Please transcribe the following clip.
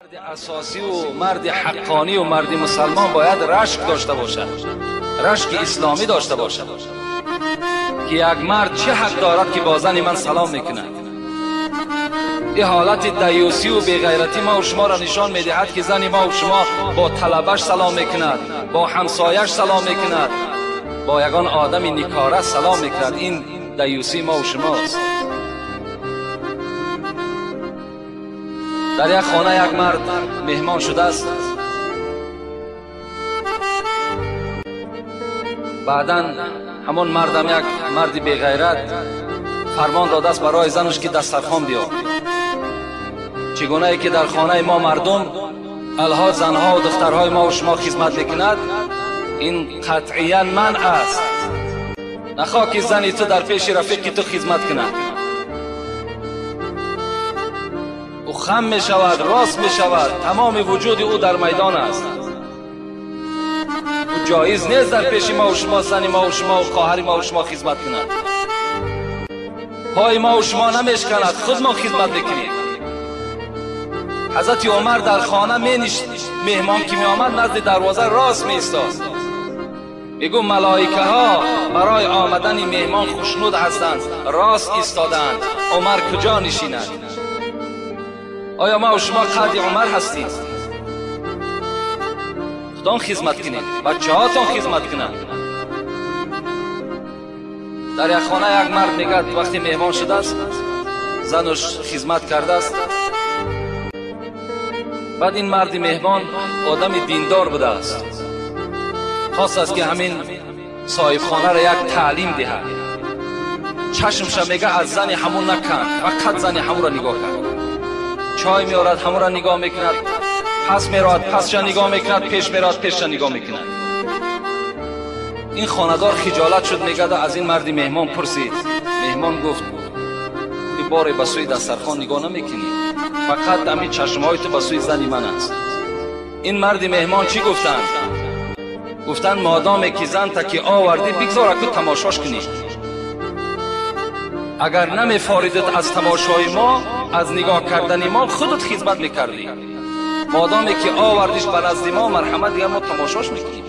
Асосӣ ва марди ҳаққонӣ ва марди мусулмон бояд рашк дошта бошад, рашки исломӣ дошта бошад, ки як мард чӣ ҳақ дорад, ки бо зани ман салом мекунад? Ин ҳолати даюсӣ ва беғайратӣ ма ва шуморо нишон медиҳад, ки зани ма ва шумо бо талабаш салом мекунад, бо ҳамсояш салом мекунад, бо ягон одами никора салом мекунад. Ин даюсии ма ва шумост. Дар як хона як мард меҳмон шудааст. Баъдан ҳамон мардам, як марди беғайрат, фармон додааст барои занаш, ки дастархон биёр. Чӣ гунае ки дар хонаи мо мардум алҳо занҳо ва духтарҳои мо ва шумо хизмат мекунад, ин қатъиян манъ аст. Нахоҳ ки зани ту дар пеши рафиқи ту хизмат кунад. Ӯ хам мешавад, рост мешавад, тамоми вуҷуди ӯ дар майдон аст. Ӯ ҷоиз нест дар пеши мо ва шумо зани мо ва шумо ва хоҳари мо ва шумо хизмат кунад. Пои мо ва шумо намешканад, худ мо хизмат мекунем. Ҳазрати Умар дар хона меништ, меҳмон ки меомад, назди дарвоза рост меистод. Мегӯ, малоикаҳо барои омадани меҳмон хушнуд ҳастанд, рост истодаанд. Умар куҷо нишинад? Оё ма ва шумо қадри Умар ҳастем? Худон хизмат кунед, бачаҳотон хизмат кунанд. Дар як хона як мард мегӯяд, вақте меҳмон шудааст, занаш хизмат кардааст. Баъд ин марди меҳмон одами диндор будааст, хостааст, ки ҳамин соҳибхонаро як таълим диҳад. Чашмша, мега, аз зани ҳамун наканд, фақат зани ҳамунро нигоҳ кард. Чой меорад, ҳамунро нигоҳ мекунад, пас меравад, пасша нигоҳ мекунад, пеш меравад, пешша нигоҳ мекунад. Ин хонадор хиҷолат шуд, мегӯяд, аз ин марди меҳмон пурсид. Меҳмон гуфт, ки боре ба сӯи дастархон нигоҳ намекунӣ, фақат ҳамин чашмҳои ту ба сӯи зани ман аст. Ин марди меҳмон чӣ гуфтанд? Гуфтанд, модоме ки занта ки овардӣ, бигзор аку тамошош кунӣ. Агар намефоридат аз тамошои мо, аз нигоҳ кардани мо, худат хизмат мекардӣ. Модоме ки овардиш ба назди мо, марҳамат, дигар мо тамошош мекунем.